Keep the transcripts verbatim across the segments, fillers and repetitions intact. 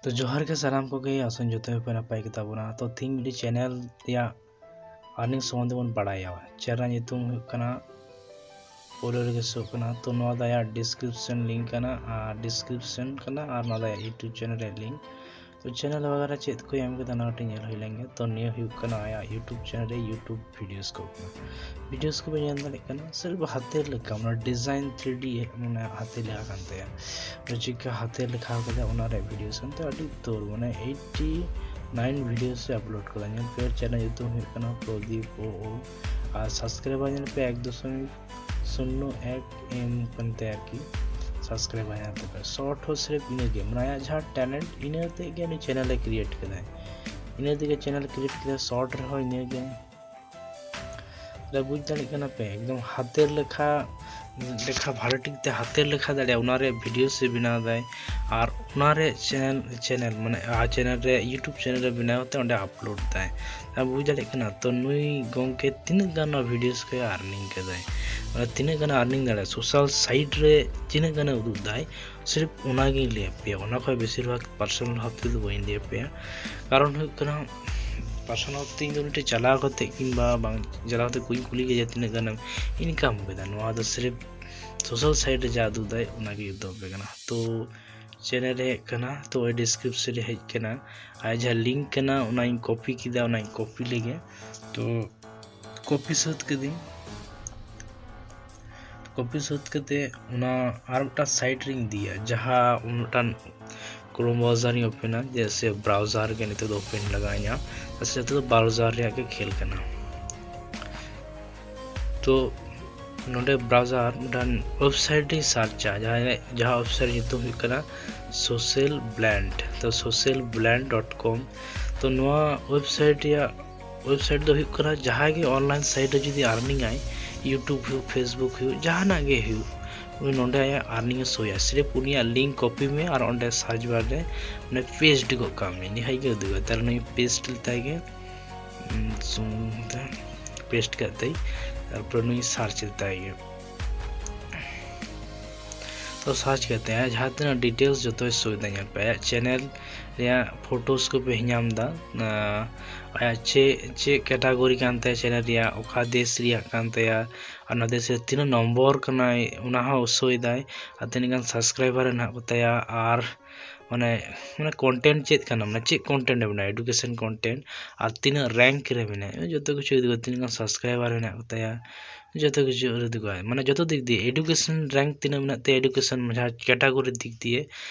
ᱛᱚ ᱡᱚᱦᱟᱨ ᱜᱮ ᱥᱟᱱᱟᱢ ᱠᱚᱜᱮ, ᱟᱥᱚᱜ ᱟᱹᱧ ᱡᱚᱛᱚ ᱜᱮᱯᱮ ᱱᱟᱯᱟᱭ ᱜᱮᱛᱟ ᱵᱚᱱᱟ᱾ ᱛᱚ ᱛᱤᱦᱤᱧ ᱢᱤᱫᱴᱤᱡ ᱪᱮᱱᱮᱞ ᱨᱮᱭᱟᱜ ᱟᱨᱱᱤᱝ ᱥᱚᱢᱵᱚᱱᱫᱷᱮ ᱵᱚᱱ ᱵᱟᱲᱟᱭᱟ᱾ ᱪᱮᱱᱮᱞ ᱧᱩᱛᱩᱢ ᱦᱩᱭᱩᱜ ᱠᱟᱱᱟ, ᱯᱳᱭᱞᱳ ᱨᱮᱜᱮ ᱥᱳᱜ ᱠᱟᱱᱟ᱾ ᱛᱚ ᱱᱚᱣᱟ ᱫᱚ ᱟᱭᱟᱜ ᱰᱤᱥᱠᱨᱤᱯᱥᱚᱱ ᱞᱤᱝᱠ ᱠᱟᱱᱟ, ᱟᱨ ᱰᱤᱥᱠᱨᱤᱯᱥᱚᱱ ᱠᱟᱱᱟ, ᱟᱨ ᱱᱚᱣᱟ ᱫᱚ ᱟᱭᱟᱜ YouTube ᱪᱮᱱᱮᱞ ᱨᱮᱭᱟᱜ ᱞᱤᱝᱠ᱾ ᱛᱚ ᱪᱮᱱᱮᱞ ᱵᱟᱜᱟᱨᱟ ᱪᱮᱫ ᱠᱚ ᱮᱢ ᱠᱟᱫᱟ, ᱚᱱᱟ ᱠᱟᱹᱴᱤᱡ ᱧᱮᱞ ᱦᱩᱭ ᱞᱮᱱ ᱜᱮ᱾ ᱛᱚ ᱱᱤᱭᱟᱹ ᱦᱩᱭᱩᱜ ᱠᱟᱱᱟ ᱟᱭᱟᱜ YouTube ᱪᱮᱱᱮᱞ ᱨᱮ YouTube ᱵᱷᱤᱰᱤᱭᱳᱥ ᱠᱚ ᱠᱟᱱᱟ᱾ ᱵᱷᱤᱰᱤᱭᱳᱥ ᱠᱚ ᱵᱮᱱ ᱧᱮᱞ ᱫᱟᱲᱮᱭᱟᱜ ᱠᱟᱱᱟ, ᱥᱤᱨᱯ ᱦᱟᱛᱮᱨ ᱞᱮᱠᱷᱟ, ᱢᱟᱱᱮ ᱰᱤᱡᱟᱭᱤᱱ ᱛᱷᱨᱤ ᱰᱤ, ᱢᱟᱱᱮ ᱦᱟᱛᱮᱨ ᱞᱮᱠᱷᱟ ᱠᱟᱱ ᱛᱟᱭᱟ᱾ ᱛᱚ ᱪᱤᱠᱟ ᱦᱟᱛᱮᱨ ᱞᱮᱠᱷᱟ ᱠᱟᱫᱟ, ᱚᱱᱟ ᱨᱮᱭᱟᱜ ᱵᱷᱤᱰᱤᱭᱳᱥ ᱠᱟᱱ ᱛᱟᱭᱟ, ᱟᱹᱰᱤ ᱩᱛᱟᱹᱨ, ᱢᱟᱱᱮ ᱮᱭᱤᱴᱤ ᱱᱟᱭᱤᱱ ᱵᱷᱤᱰᱤᱭᱳᱥ ᱮ ᱟᱯᱞᱳᱰ ᱠᱟᱫᱟ᱾ ᱧᱮᱞ ᱯᱮ, ᱪᱮᱱᱮᱞ ᱧᱩᱛᱩᱢ ᱦᱩᱭᱩᱜ ᱠᱟᱱᱟ ᱯᱨᱚᱫᱤᱯ ᱳ ᱳ, ᱟᱨ ᱥᱟᱵᱥᱠᱨᱟᱭᱵᱟᱨ ᱧᱮᱞ ᱯᱮ ᱮᱠ ᱫᱚᱥᱚᱢᱤᱠ ᱥᱩᱱᱱᱚ ᱮᱠ ᱮᱢ ᱠᱟᱱ ᱛᱟᱭᱟ ᱟᱨᱠᱤ, ᱥᱟᱵᱥᱠᱨᱟᱭᱵᱟᱨ ᱧᱮᱞ ᱛᱟᱯᱮ᱾ ᱥᱚᱨᱴ ᱦᱚᱸ ᱥᱤᱨᱯ ᱤᱱᱟᱹᱜᱮ, ᱢᱟᱱᱮ ᱟᱭᱟᱜ ᱡᱟᱦᱟᱸ ᱴᱮᱞᱮᱱᱴ, ᱤᱱᱟᱹ ᱛᱮᱜᱮ ᱩᱱᱤ ᱪᱮᱱᱮᱞ ᱮ ᱠᱨᱤᱭᱮᱴ ᱠᱮᱫᱟᱭ, ᱤᱱᱟᱹ ᱛᱮᱜᱮ ᱪᱮᱱᱮᱞ ᱠᱨᱤᱭᱮᱴ ᱠᱮᱫᱟᱭ᱾ ᱥᱚᱨᱴ ᱨᱮᱦᱚᱸ ᱤᱱᱟᱹᱜᱮ᱾ ᱛᱟᱦᱞᱮ ᱵᱩᱡᱽ ᱫᱟᱲᱮᱭᱟᱜ ᱠᱟᱱᱟ ᱯᱮ, ᱮᱠᱫᱚᱢ ᱦᱟᱛᱮᱨ ᱞᱮᱠᱷᱟ, ᱞᱮᱠᱷᱟ ᱵᱷᱟᱞᱮ ᱴᱷᱤᱠ ᱛᱮ ᱦᱟᱛᱮᱨ ᱞᱮᱠᱷᱟ ᱫᱟᱲᱮᱭᱟᱜᱼᱟ, ᱚᱱᱟ ᱨᱮᱭᱟᱜ ᱵᱷᱤᱰᱤᱭᱳᱥ ᱮ ᱵᱮᱱᱟᱣ ᱫᱟᱭ᱾ ᱟᱨ ᱚᱱᱟ ᱨᱮᱭᱟᱜ ᱪᱮᱱᱮᱞ, ᱪᱮᱱᱮᱞ ᱢᱟᱱᱮ ᱟᱨ ᱪᱮᱱᱮᱞ ᱨᱮ, YouTube ᱪᱮᱱᱮᱞ ᱨᱮ ᱵᱮᱱᱟᱣ ᱠᱟᱛᱮ ᱚᱸᱰᱮ ᱟᱯᱞᱳᱰ ᱫᱟᱭ᱾ ᱟᱨ ᱵᱩᱡᱽ ᱫᱟᱲᱮᱭᱟᱜ ᱠᱟᱱᱟ ᱛᱚ, ᱱᱩᱭ ᱜᱚᱢᱠᱮ ᱛᱤᱱᱟᱹᱜ ᱜᱟᱱ ᱱᱚᱣᱟ ᱵᱷᱤᱰᱤᱭᱳᱥ ᱠᱷᱚᱱ ᱟᱨᱱᱤᱝ ᱠᱟᱫᱟᱭ, ᱢᱟᱱᱮ ᱛᱤᱱᱟᱹᱜ ᱜᱟᱱ ᱟᱨᱱᱤᱝ ᱫᱟᱲᱮᱭᱟᱜᱼᱟ, ᱥᱳᱥᱟᱞ ᱥᱟᱭᱤᱴ ᱨᱮ ᱛᱤᱱᱟᱹᱜ ᱜᱟᱱᱮ ᱩᱫᱩᱜ ᱫᱟᱭ, ᱥᱤᱨᱯ ᱚᱱᱟᱜᱤᱧ ᱞᱟᱹᱭ ᱟᱯᱮᱭᱟ᱾ ᱚᱱᱟ ᱠᱷᱚᱱ ᱵᱮᱥᱤᱨ ᱵᱷᱟᱜᱽ ᱯᱟᱨᱥᱚᱱᱟᱞ ᱵᱷᱟᱵ ᱛᱮᱫᱚ ᱵᱟᱹᱧ ᱞᱟᱹᱭ ᱟᱯᱮᱭᱟ᱾ ᱠᱟᱨᱚᱱ ᱦᱩᱭᱩᱜ ᱠᱟᱱᱟ, ᱯᱟᱨᱥᱚᱱᱟᱞ ᱵᱷᱟᱵ ᱛᱮ ᱤᱧ ᱫᱚ ᱢᱤᱫᱴᱮᱱ ᱪᱟᱞᱟᱣ ᱠᱟᱛᱮ ᱠᱤᱝᱵᱟ ᱵᱟᱝ ᱪᱟᱞᱟᱣ ᱠᱟᱛᱮ ᱠᱩᱧ ᱠᱩᱞᱤ ᱠᱮᱫᱮᱭᱟ ᱛᱤᱱᱟᱹᱜ ᱜᱟᱱᱮᱢ ᱤᱱᱠᱟᱢ ᱠᱮᱫᱟ᱾ ᱱᱚᱣᱟ ᱫᱚ ᱥᱤᱨᱯ ᱥᱳᱥᱟᱞ ᱥᱟᱭᱤᱴ ᱨᱮ ᱡᱟ ᱩᱫᱩᱜ ᱫᱟᱭ, ᱚᱱᱟᱜᱮ ᱩᱫᱩᱜ ᱟᱯᱮ ᱠᱟᱱᱟ᱾ ᱛᱚ ᱪᱮᱱᱮᱞ ᱨᱮ ᱦᱮᱡ ᱠᱟᱱᱟ, ᱛᱚ ᱳᱭ ᱰᱤᱥᱠᱨᱤᱯᱥᱚᱱ ᱨᱮ ᱦᱮᱡ ᱠᱟᱱᱟ, ᱟᱨ ᱡᱟᱦᱟᱸ ᱞᱤᱝᱠ ᱠᱟᱱᱟ ᱚᱱᱟᱧ ᱠᱚᱯᱤ ᱠᱮᱫᱟ, ᱚᱱᱟᱧ ᱠᱚᱯᱤ ᱞᱮᱜᱮ᱾ ᱛᱚ ᱠᱚᱯᱤ ᱥᱟᱹᱛ ᱠᱤᱫᱟᱹᱧ᱾ ᱠᱚᱯᱤ ᱥᱟᱹᱛ ᱠᱟᱛᱮ ᱚᱱᱟ ᱟᱨ ᱢᱤᱫᱴᱟᱝ ᱥᱟᱭᱤᱴ ᱨᱤᱧ ᱤᱫᱤᱭᱟ, ᱡᱟᱦᱟᱸ ᱢᱤᱫᱴᱟᱝ ᱠᱨᱳᱢ ᱵᱨᱟᱣᱡᱟᱨᱤᱧ ᱳᱯᱮᱱᱟ, ᱡᱮᱭᱥᱮ ᱵᱨᱟᱣᱡᱟᱨ ᱜᱮ ᱱᱤᱛᱚᱜ ᱫᱚ ᱳᱯᱮᱱ ᱞᱟᱜᱟᱣᱤᱧᱟ, ᱟᱨ ᱱᱤᱛᱚᱜ ᱫᱚ ᱵᱨᱟᱣᱡᱟᱨ ᱨᱮᱭᱟᱜ ᱜᱮ ᱠᱷᱮᱞ ᱠᱟᱱᱟ᱾ ᱛᱚ ᱱᱚᱰᱮ ᱵᱨᱟᱣᱡᱟᱨ ᱢᱤᱫᱴᱟᱝ ᱳᱭᱮᱵᱥᱟᱭᱤᱴ ᱤᱧ ᱥᱟᱨᱪᱟ, ᱡᱟᱦᱟᱸ, ᱡᱟᱦᱟᱸ ᱳᱭᱮᱵᱥᱟᱭᱤᱴ ᱧᱩᱛᱩᱢ ᱦᱩᱭᱩᱜ ᱠᱟᱱᱟ ᱥᱳᱥᱟᱞ ᱵᱞᱮᱱᱰ᱾ ᱛᱚ ᱥᱳᱥᱟᱞ ᱵᱞᱮᱱᱰ ᱰᱚᱴ ᱠᱚᱢ᱾ ᱛᱚ ᱱᱚᱣᱟ ᱳᱭᱮᱵᱥᱟᱭᱤᱴ ᱨᱮᱭᱟᱜ ᱳᱭᱮᱵᱥᱟᱭᱤᱴ ᱫᱚ ᱦᱩᱭᱩᱜ ᱠᱟᱱᱟ, ᱡᱟᱦᱟᱸᱭ ᱜᱮ ᱚᱱᱞᱟᱭᱤᱱ ᱥᱟᱭᱤᱴ ᱨᱮ ᱡᱩᱫᱤ ᱟᱨᱱᱤᱝ ᱟᱭ, YouTube ᱦᱩᱭᱩᱜ, Facebook ᱦᱩᱭᱩᱜ, ᱡᱟᱦᱟᱱᱟᱜ ᱜᱮ ᱦᱩᱭᱩᱜ, ᱩᱱᱤ ᱱᱚᱰᱮ ᱟᱭᱟᱜ ᱟᱨᱱᱤᱝ ᱮ ᱥᱳᱭᱟ᱾ ᱥᱤᱨᱯ ᱩᱱᱤᱭᱟᱜ ᱞᱤᱝᱠ ᱠᱚᱯᱤ ᱢᱮ ᱟᱨ ᱚᱸᱰᱮ ᱥᱟᱨᱪ ᱵᱟᱨ ᱨᱮ ᱚᱸᱰᱮ ᱯᱮᱥᱴ ᱜᱚᱫ ᱠᱟᱜ ᱢᱮ, ᱤᱱᱟᱹ ᱠᱷᱟᱡ ᱜᱮ ᱩᱫᱩᱜᱟ᱾ ᱛᱟᱦᱞᱮ ᱱᱩᱭ ᱯᱮᱥᱴ ᱞᱮᱛᱟᱭ ᱜᱮ, ᱩᱸ, ᱥᱩᱢᱩᱝ ᱛᱮ ᱯᱮᱥᱴ ᱠᱟᱜ ᱛᱟᱭ, ᱛᱟᱨᱯᱚᱨᱮ ᱱᱩᱭ ᱥᱟᱨᱪ ᱞᱮᱛᱟᱭ ᱜᱮ᱾ ᱛᱚ ᱥᱟᱨᱪ ᱠᱟᱛᱮ ᱟᱭᱟᱜ ᱡᱟᱦᱟᱸ ᱛᱤᱱᱟᱹᱜ ᱰᱤᱴᱮᱞᱥ ᱡᱚᱛᱚᱭ ᱥᱳᱭ ᱫᱟ᱾ ᱧᱮᱞ ᱯᱮ, ᱟᱭᱟᱜ ᱪᱮᱱᱮᱞ ᱨᱮᱭᱟᱜ ᱯᱷᱳᱴᱳᱥ ᱠᱚᱯᱮ ᱧᱟᱢ ᱮᱫᱟ, ᱟᱭᱟᱜ ᱪᱮᱫ ᱪᱮᱫ ᱠᱮᱴᱟᱜᱚᱨᱤ ᱠᱟᱱ ᱛᱟᱭᱟ ᱪᱮᱱᱮᱞ ᱨᱮᱭᱟᱜ, ᱚᱠᱟ ᱫᱮᱥ ᱨᱮᱭᱟᱜ ᱠᱟᱱ ᱛᱟᱭᱟ, ᱟᱨ ᱚᱱᱟ ᱫᱮᱥ ᱨᱮ ᱛᱤᱱᱟᱹᱜ ᱱᱚᱢᱵᱚᱨ ᱠᱟᱱᱟᱭ ᱚᱱᱟ ᱦᱚᱸ ᱥᱳᱭ ᱫᱟᱭ, ᱟᱨ ᱛᱤᱱᱟᱹᱜ ᱜᱟᱱ ᱥᱟᱵᱥᱠᱨᱟᱭᱵᱟᱨ ᱦᱮᱱᱟᱜ ᱠᱚᱛᱟᱭᱟ, ᱟᱨ ᱢᱟᱱᱮ ᱢᱟᱱᱮ ᱠᱚᱱᱴᱮᱱᱴ ᱪᱮᱫ ᱠᱟᱱᱟ, ᱢᱟᱱᱮ ᱪᱮᱫ ᱠᱚᱱᱴᱮᱱᱴ ᱮ ᱵᱮᱱᱟᱣᱟ, ᱮᱰᱩᱠᱮᱥᱚᱱ ᱠᱚᱱᱴᱮᱱᱴ, ᱟᱨ ᱛᱤᱱᱟᱹᱜ ᱨᱮᱝᱠ ᱨᱮ ᱢᱮᱱᱟᱭᱟ, ᱡᱚᱛᱚ ᱠᱤᱪᱷᱩ ᱤᱫᱤ ᱠᱟᱛᱮ, ᱛᱤᱱᱟᱹᱜ ᱜᱟᱱ ᱥᱟᱵᱥᱠᱨᱟᱭᱵᱟᱨ ᱦᱮᱱᱟᱜ ᱠᱚᱛᱟᱭᱟ, ᱡᱚᱛᱚ ᱠᱤᱪᱷᱩ ᱩᱫᱩᱜᱟᱭ᱾ ᱢᱟᱱᱮ ᱡᱚᱛᱚ ᱫᱤᱠ ᱫᱤᱭᱮ, ᱮᱰᱩᱠᱮᱥᱚᱱ ᱨᱮᱝᱠ ᱛᱤᱱᱟᱹᱜ ᱢᱮᱱᱟᱜ ᱛᱟᱭᱟ ᱮᱰᱩᱠᱮᱥᱚᱱ ᱡᱟᱦᱟᱸ ᱠᱮᱴᱟᱜᱚᱨᱤ ᱫᱤᱠ ᱫᱤᱭᱮ,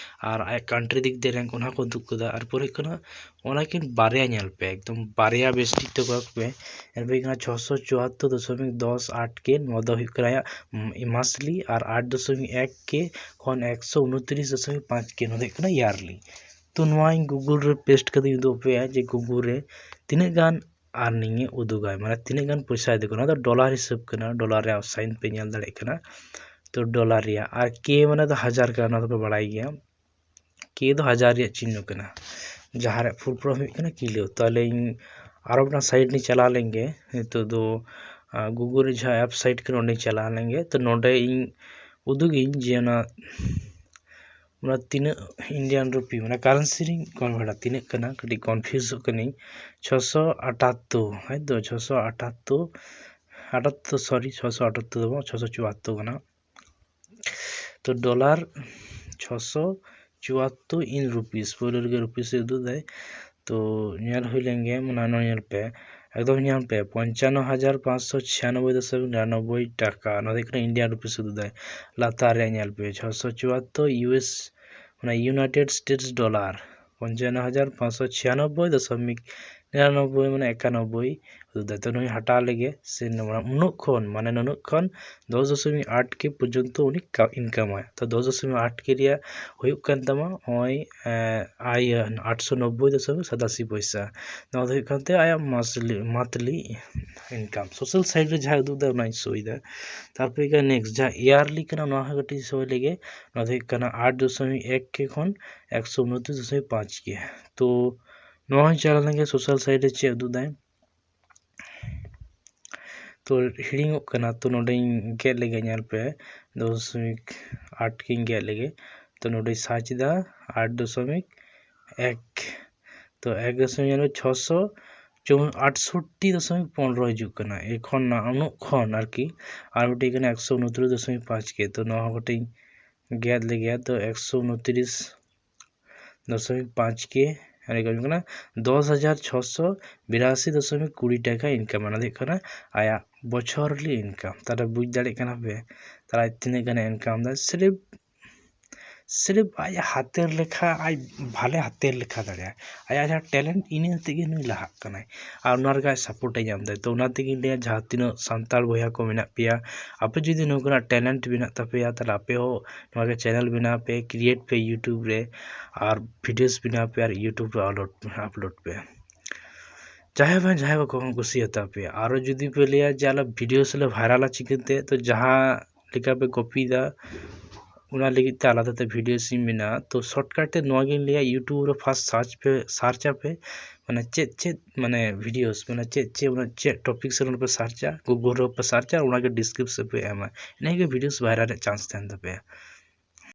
ᱟᱨ ᱟᱭᱟᱜ ᱠᱟᱱᱴᱨᱤ ᱫᱤᱠ ᱫᱤᱭᱮ ᱨᱮᱝᱠ, ᱚᱱᱟ ᱠᱚ ᱩᱫᱩᱜ ᱠᱟᱫᱟ᱾ ᱟᱨ ᱯᱚᱨᱮ ᱦᱩᱭᱩᱜ ᱠᱟᱱᱟ ᱚᱱᱟ ᱠᱤᱱ ᱵᱟᱨᱭᱟ ᱧᱮᱞ ᱯᱮ, ᱮᱠᱫᱚᱢ ᱵᱟᱨᱭᱟ ᱵᱮᱥ ᱴᱷᱤᱠ ᱛᱮ ᱠᱚᱭᱚᱜ ᱯᱮ᱾ ᱧᱮᱞ ᱯᱮ ᱦᱩᱭᱩᱜ ᱠᱟᱱᱟ ᱪᱷᱚᱥᱚ ᱪᱩᱣᱟᱛᱛᱳᱨ ᱫᱚᱥᱚᱢᱤᱠ ᱫᱚᱥ ᱟᱴ ᱠᱮ, ᱱᱚᱣᱟ ᱫᱚ ᱦᱩᱭᱩᱜ ᱠᱟᱱᱟ ᱟᱭᱟᱜ ᱢᱟᱥᱞᱤ, ᱟᱨ ᱟᱴ ᱫᱚᱥᱚᱢᱤᱠ ᱮᱠ ᱠᱮ ᱠᱷᱚᱱ ᱮᱠᱥᱚ ᱩᱱᱛᱨᱤᱥ ᱫᱚᱥᱚᱢᱤᱠ ᱯᱟᱸᱪ ᱠᱮ, ᱱᱚᱣᱟ ᱫᱚ ᱦᱩᱭᱩᱜ ᱠᱟᱱᱟ ᱤᱭᱟᱨᱞᱤ᱾ ᱛᱚ ᱱᱚᱣᱟ ᱤᱧ ᱜᱩᱜᱩᱞ ᱨᱮ ᱯᱮᱥᱴ ᱠᱟᱛᱮᱧ ᱩᱫᱩᱜ ᱟᱯᱮᱭᱟ ᱡᱮ ᱜᱩᱜᱩᱞ ᱨᱮ ᱛᱤᱱᱟᱹᱜ ᱜᱟᱱ ᱟᱨᱱᱤᱝ ᱮ ᱩᱫᱩᱜᱟᱭ, ᱢᱟᱱᱮ ᱛᱤᱱᱟᱹᱜ ᱜᱟᱱ ᱯᱚᱭᱥᱟᱭ ᱩᱫᱩᱜᱟ᱾ ᱱᱚᱣᱟ ᱫᱚ ᱰᱚᱞᱟᱨ ᱦᱤᱥᱟᱹᱵ ᱠᱟᱱᱟ, ᱰᱚᱞᱟᱨ ᱨᱮᱭᱟᱜ ᱥᱟᱭᱤᱱ ᱯᱮ ᱧᱮᱞ ᱫᱟᱲᱮᱭᱟᱜ ᱠᱟᱱᱟ᱾ ᱛᱚ ᱰᱚᱞᱟᱨ ᱨᱮᱭᱟᱜ, ᱟᱨ ᱠᱮ ᱢᱟᱱᱮ ᱫᱚ ᱦᱟᱡᱟᱨ ᱠᱟᱱᱟ, ᱱᱚᱣᱟ ᱫᱚᱯᱮ ᱵᱟᱲᱟᱭ ᱜᱮᱭᱟ᱾ ᱠᱮ ᱫᱚ ᱦᱟᱡᱟᱨ ᱨᱮᱭᱟᱜ ᱪᱤᱱᱦᱚ ᱠᱟᱱᱟ, ᱡᱟᱦᱟᱸ ᱨᱮᱭᱟᱜ ᱯᱷᱩᱞ ᱯᱷᱚᱨᱢ ᱦᱩᱭᱩᱜ ᱠᱟᱱᱟ ᱠᱤᱞᱳ᱾ ᱛᱟᱦᱚᱞᱮ ᱤᱧ ᱟᱨᱚ ᱢᱤᱫᱴᱟᱝ ᱥᱟᱭᱤᱰ ᱨᱤᱧ ᱪᱟᱞᱟᱣ ᱞᱮᱱ ᱜᱮ᱾ ᱱᱤᱛᱚᱜ ᱫᱚ ᱜᱩᱜᱩᱞ ᱨᱮ ᱡᱟᱦᱟᱸ ᱮᱯ ᱥᱟᱭᱤᱴ ᱠᱟᱱᱟ, ᱚᱸᱰᱮᱧ ᱪᱟᱞᱟᱣ ᱞᱮᱱ ᱜᱮ᱾ ᱛᱚ ᱱᱚᱰᱮ ᱤᱧ ᱩᱫᱩᱜᱤᱧ ᱡᱮ ᱚᱱᱟ ᱚᱱᱟ ᱛᱤᱱᱟᱹᱜ ᱤᱱᱰᱤᱭᱟᱱ ᱨᱩᱯᱤ, ᱢᱟᱱᱮ ᱠᱟᱨᱮᱱᱥᱤ ᱨᱤᱧ ᱠᱚᱱᱵᱷᱟᱨᱴᱟ, ᱛᱤᱱᱟᱹᱜ ᱠᱟᱱᱟ, ᱠᱟᱹᱴᱤᱡ ᱠᱚᱱᱯᱷᱤᱭᱩᱡᱚᱜ ᱠᱟᱹᱱᱟᱹᱧ᱾ ᱪᱷᱚᱥᱚ ᱟᱴᱟᱛᱛᱳᱨ, ᱦᱮᱸ ᱛᱚ, ᱪᱷᱚᱥᱚ ᱟᱴᱟᱛᱛᱳᱨ, ᱟᱴᱟᱛᱛᱳᱨ, ᱥᱚᱨᱤ, ᱪᱷᱚᱥᱚ ᱟᱴᱟᱛᱛᱳᱨ ᱫᱚ ᱵᱟᱝ, ᱪᱷᱚᱥᱚ ᱪᱩᱣᱟᱛᱛᱳᱨ ᱠᱟᱱᱟ᱾ ᱛᱚ ᱰᱚᱞᱟᱨ ᱪᱷᱚᱥᱚ ᱪᱩᱣᱟᱛᱛᱳᱨ in rupees, ᱯᱳᱭᱞᱳ ᱨᱮᱜᱮ ᱨᱩᱯᱤᱥ ᱮ ᱩᱫᱩᱜ ᱫᱟᱭ᱾ ᱛᱚ ᱧᱮᱞ ᱦᱩᱭ ᱞᱮᱱ ᱜᱮ, ᱢᱟᱱᱮ ᱱᱚᱣᱟ ᱧᱮᱞ ᱯᱮ, ᱮᱠᱫᱚᱢ ᱧᱮᱞ ᱯᱮ, ᱯᱚᱧᱪᱟᱱᱱᱚ ᱦᱟᱡᱟᱨ ᱯᱟᱸᱪᱥᱚ ᱪᱷᱤᱭᱟᱱᱚᱵᱵᱳᱭ ᱫᱚᱥᱚᱢᱤᱠ ᱱᱤᱨᱟᱱᱚᱵᱵᱳᱭ ᱴᱟᱠᱟ, ᱱᱚᱣᱟ ᱫᱚ ᱦᱩᱭᱩᱜ ᱠᱟᱱᱟ ᱤᱱᱰᱤᱭᱟᱱ ᱨᱩᱯᱤᱥ ᱩᱫᱩᱜ ᱫᱟᱭ᱾ ᱞᱟᱛᱟᱨ ᱨᱮ ᱧᱮᱞ ᱯᱮ, ᱪᱷᱚᱥᱚ ᱪᱩᱣᱟᱛᱛᱳᱨ ᱤᱭᱩ ᱮᱥ, ᱢᱟᱱᱮ ᱤᱭᱩᱱᱟᱭᱴᱮᱰ ᱥᱴᱮᱴᱥ ᱰᱚᱞᱟᱨ, ᱯᱚᱧᱪᱟᱱᱱᱚ ᱦᱟᱡᱟᱨ ᱯᱟᱸᱪᱥᱚ ᱪᱷᱤᱭᱟᱱᱚᱵᱵᱳᱭ ᱫᱚᱥᱚᱢᱤᱠ ᱱᱤᱨᱟᱱᱚᱵᱵᱳᱭ, ᱢᱟᱱᱮ ᱮᱠᱟᱱᱚᱵᱵᱳᱭ ᱩᱫᱩᱜ ᱫᱟᱭ᱾ ᱛᱚ ᱱᱩᱭ ᱦᱟᱴᱟᱣ ᱞᱮᱜᱮ, ᱥᱮ ᱱᱚᱣᱟ ᱩᱱᱟᱹᱜ ᱠᱷᱚᱱ, ᱢᱟᱱᱮ ᱱᱩᱱᱟᱹᱜ ᱠᱷᱚᱱ ᱫᱚᱥ ᱫᱚᱥᱚᱢᱤᱠ ᱟᱴ ᱠᱮ ᱯᱚᱨᱡᱚᱱᱛᱚ ᱩᱱᱤ ᱤᱱᱠᱟᱢᱟᱭ᱾ ᱛᱚ ᱫᱚᱥ ᱫᱚᱥᱚᱢᱤᱠ ᱟᱴ ᱠᱮ ᱨᱮᱭᱟᱜ ᱦᱩᱭᱩᱜ ᱠᱟᱱ ᱛᱟᱢᱟ ᱱᱚᱜᱼᱚᱭ, ᱮᱸ, ᱟᱭ ᱟᱴᱥᱚ ᱱᱚᱵᱵᱳᱭ ᱫᱚᱥᱚᱢᱤᱠ ᱥᱟᱛᱟᱥᱤ ᱯᱚᱭᱥᱟ᱾ ᱱᱚᱣᱟ ᱫᱚ ᱦᱩᱭᱩᱜ ᱠᱟᱱ ᱛᱟᱭᱟ ᱟᱭᱟᱜ ᱢᱟᱥᱞᱤ, ᱢᱟᱛᱞᱤ ᱤᱱᱠᱟᱢ᱾ ᱥᱳᱥᱟᱞ ᱥᱟᱭᱤᱰ ᱨᱮ ᱡᱟᱦᱟᱸ ᱩᱫᱩᱜ ᱫᱟ ᱚᱱᱟᱧ ᱥᱳᱭ ᱫᱟ᱾ ᱛᱟᱨᱯᱚᱨᱮ ᱦᱩᱭᱩᱜ ᱠᱟᱱᱟ ᱱᱮᱠᱥᱴ, ᱡᱟᱦᱟᱸ ᱤᱭᱟᱨᱞᱤ ᱠᱟᱱᱟ, ᱱᱚᱣᱟ ᱦᱚᱸ ᱠᱟᱹᱴᱤᱡ ᱥᱳᱭ ᱞᱮᱜᱮ᱾ ᱱᱚᱣᱟ ᱫᱚ ᱦᱩᱭᱩᱜ ᱠᱟᱱᱟ ᱟᱴ ᱫᱚᱥᱚᱢᱤᱠ ᱮᱠ ᱠᱮ ᱠᱷᱚᱱ ᱮᱠᱥᱚ ᱩᱱᱚᱛᱨᱤᱥ ᱫᱚᱥᱚᱢᱤᱠ ᱯᱟᱸᱪ ᱠᱮ᱾ ᱛᱚ ᱱᱚᱣᱟ ᱦᱚᱸ ᱪᱟᱞᱟᱣ ᱞᱮᱱ ᱜᱮ ᱥᱳᱥᱟᱞ ᱥᱟᱭᱤᱰ ᱨᱮ ᱪᱮᱫ ᱩᱫᱩᱜ ᱫᱟᱭ᱾ ᱛᱚ ᱦᱤᱲᱤᱧᱚᱜ ᱠᱟᱱᱟ, ᱛᱚ ᱱᱚᱰᱮᱧ ᱜᱮᱫ ᱞᱮᱜᱮ, ᱧᱮᱞ ᱯᱮ, ᱫᱚᱥ ᱫᱚᱥᱚᱢᱤᱠ ᱟᱴ ᱜᱤᱧ ᱜᱮᱫ ᱞᱮᱜᱮ᱾ ᱛᱚ ᱱᱚᱰᱮᱧ ᱥᱟᱨᱪ ᱮᱫᱟ ᱟᱴ ᱫᱚᱥᱚᱢᱤᱠ ᱮᱠ᱾ ᱛᱚ ᱮᱠ ᱫᱚᱥᱚᱢᱤᱠ ᱧᱮᱞ ᱢᱮ, ᱪᱷᱚᱥᱚ ᱟᱴᱥᱚᱴᱴᱤ ᱫᱚᱥᱚᱢᱤᱠ ᱯᱚᱱᱨᱚ ᱦᱤᱡᱩᱜ ᱠᱟᱱᱟ ᱮᱠᱷᱚᱱ ᱱᱟ ᱩᱱᱟᱹᱜ ᱠᱷᱚᱱ ᱟᱨᱠᱤ᱾ ᱟᱨ ᱢᱤᱫᱴᱤᱡ ᱠᱟᱱᱟ ᱮᱠᱥᱚ ᱩᱱᱩᱛᱨᱤᱥ ᱫᱚᱥᱚᱢᱤᱠ ᱯᱟᱸᱪ ᱠᱮ᱾ ᱛᱚ ᱱᱚᱣᱟ ᱦᱚᱸ ᱠᱟᱹᱴᱤᱡ ᱜᱮᱫ ᱞᱮᱜᱮ᱾ ᱛᱚ ᱮᱠᱥᱚ ᱩᱱᱩᱛᱨᱤᱥ ᱫᱚᱥᱚᱢᱤᱠ ᱯᱟᱸᱪ ᱠᱮ ᱟᱨ ᱦᱩᱭᱩᱜ ᱠᱟᱱᱟ ᱫᱚᱥ ᱦᱟᱡᱟᱨ ᱪᱷᱚᱥᱚ ᱵᱤᱨᱟᱥᱤ ᱫᱚᱥᱚᱢᱤᱠ ᱠᱩᱲᱤ ᱴᱟᱠᱟ ᱤᱱᱠᱟᱢ᱾ ᱚᱱᱟ ᱫᱚ ᱦᱩᱭᱩᱜ ᱠᱟᱱᱟ ᱟᱭᱟᱜ ᱵᱚᱪᱷᱚᱨᱞᱤ ᱤᱱᱠᱟᱢ᱾ ᱛᱟᱦᱞᱮ ᱵᱩᱡᱽ ᱫᱟᱲᱮᱭᱟᱜ ᱠᱟᱱᱟ ᱯᱮ ᱛᱟᱦᱞᱮ ᱟᱡ ᱛᱤᱱᱟᱹᱜ ᱜᱟᱱᱮ ᱤᱱᱠᱟᱢ ᱮᱫᱟ᱾ ᱥᱤᱨᱤᱯ ᱥᱤᱨᱤᱯ ᱟᱡ ᱦᱟᱛᱮᱨ ᱞᱮᱠᱷᱟ, ᱟᱡ ᱵᱷᱟᱞᱮ ᱦᱟᱛᱮᱨ ᱞᱮᱠᱷᱟ ᱫᱟᱲᱮᱭᱟᱜᱼᱟ᱾ ᱟᱭᱟᱜ ᱡᱟᱦᱟᱸ ᱴᱮᱞᱮᱱᱴ, ᱤᱱᱟᱹ ᱦᱚᱛᱮᱡ ᱜᱮ ᱱᱩᱭ ᱞᱟᱦᱟᱜ ᱠᱟᱱᱟᱭ ᱟᱨ ᱚᱱᱟ ᱨᱮᱜᱮ ᱟᱡ ᱥᱟᱯᱳᱨᱴ ᱮ ᱧᱟᱢ ᱮᱫᱟ᱾ ᱛᱚ ᱚᱱᱟ ᱛᱮᱜᱮᱧ ᱞᱟᱹᱭᱟ, ᱡᱟᱦᱟᱸ ᱛᱤᱱᱟᱹᱜ ᱥᱟᱱᱛᱟᱲ ᱵᱚᱭᱦᱟ ᱠᱚ ᱢᱮᱱᱟᱜ ᱯᱮᱭᱟ, ᱟᱯᱮ ᱡᱩᱫᱤ ᱱᱚᱝᱠᱟᱱᱟᱜ ᱴᱮᱞᱮᱱᱴ ᱢᱮᱱᱟᱜ ᱛᱟᱯᱮᱭᱟ, ᱛᱟᱦᱞᱮ ᱟᱯᱮ ᱦᱚᱸ ᱱᱚᱣᱟ ᱜᱮ ᱪᱮᱱᱮᱞ ᱵᱮᱱᱟᱣ ᱯᱮ, ᱠᱨᱤᱭᱮᱴ ᱯᱮ ᱭᱩᱴᱩᱵᱽ ᱨᱮ, ᱟᱨ ᱵᱷᱤᱰᱤᱭᱳᱥ ᱵᱮᱱᱟᱣ ᱯᱮ ᱟᱨ ᱭᱩᱴᱩᱵᱽ ᱨᱮ ᱟᱯᱞᱳᱰ, ᱟᱯᱞᱳᱰ ᱯᱮ᱾ ᱡᱟᱦᱟᱸᱭ ᱵᱟᱝ ᱡᱟᱦᱟᱸᱭ ᱠᱚ ᱠᱚ ᱠᱩᱥᱤᱭᱟᱛᱟ ᱯᱮᱭᱟ᱾ ᱟᱨᱚ ᱡᱩᱫᱤ ᱯᱮ ᱞᱟᱹᱭᱟ ᱡᱮ ᱟᱞᱮ ᱵᱷᱤᱰᱤᱭᱳᱥ ᱞᱮ ᱵᱷᱟᱭᱨᱟᱞᱟ ᱪᱤᱠᱟᱹᱛᱮ, ᱛᱚ ᱡᱟᱦᱟᱸ ᱞᱮᱠᱟ ᱯᱮ ᱠᱚᱯᱤᱭᱮᱫᱟ, ᱚᱱᱟ ᱞᱟᱹᱜᱤᱫ ᱛᱮ ᱟᱞᱟᱫᱟ ᱛᱮ ᱵᱷᱤᱰᱤᱭᱳᱥ ᱤᱧ ᱢᱮᱱᱟᱜᱼᱟ᱾ ᱛᱚ ᱥᱚᱨᱴᱠᱟᱴ ᱛᱮ ᱱᱚᱣᱟ ᱜᱤᱧ ᱞᱟᱹᱭᱟ, ᱭᱩᱴᱩᱵᱽ ᱨᱮ ᱯᱷᱟᱥᱴ ᱥᱟᱨᱪ ᱯᱮ, ᱥᱟᱨᱪ ᱟᱯᱮ, ᱢᱟᱱᱮ ᱪᱮᱫ ᱪᱮᱫ, ᱢᱟᱱᱮ ᱵᱷᱤᱰᱤᱭᱳᱥ, ᱢᱟᱱᱮ ᱪᱮᱫ ᱪᱮᱫ, ᱚᱱᱟ ᱪᱮᱫ ᱴᱚᱯᱤᱠ ᱥᱮ ᱚᱱᱟ ᱯᱮ ᱥᱟᱨᱪᱟ, ᱜᱩᱜᱩᱞ ᱨᱮᱦᱚᱸ ᱯᱮ ᱥᱟᱨᱪᱟ, ᱚᱱᱟᱜᱮ ᱰᱤᱥᱠᱨᱤᱯᱥᱚᱱ ᱯᱮ ᱮᱢᱟ, ᱤᱱᱟᱹᱜᱮ ᱵᱷᱤᱰᱤᱭᱳᱥ ᱵᱷᱟᱭᱨᱟᱞ ᱨᱮᱭᱟᱜ ᱪᱟᱱᱥ ᱛᱟᱦᱮᱱ ᱛᱟᱯᱮᱭᱟ᱾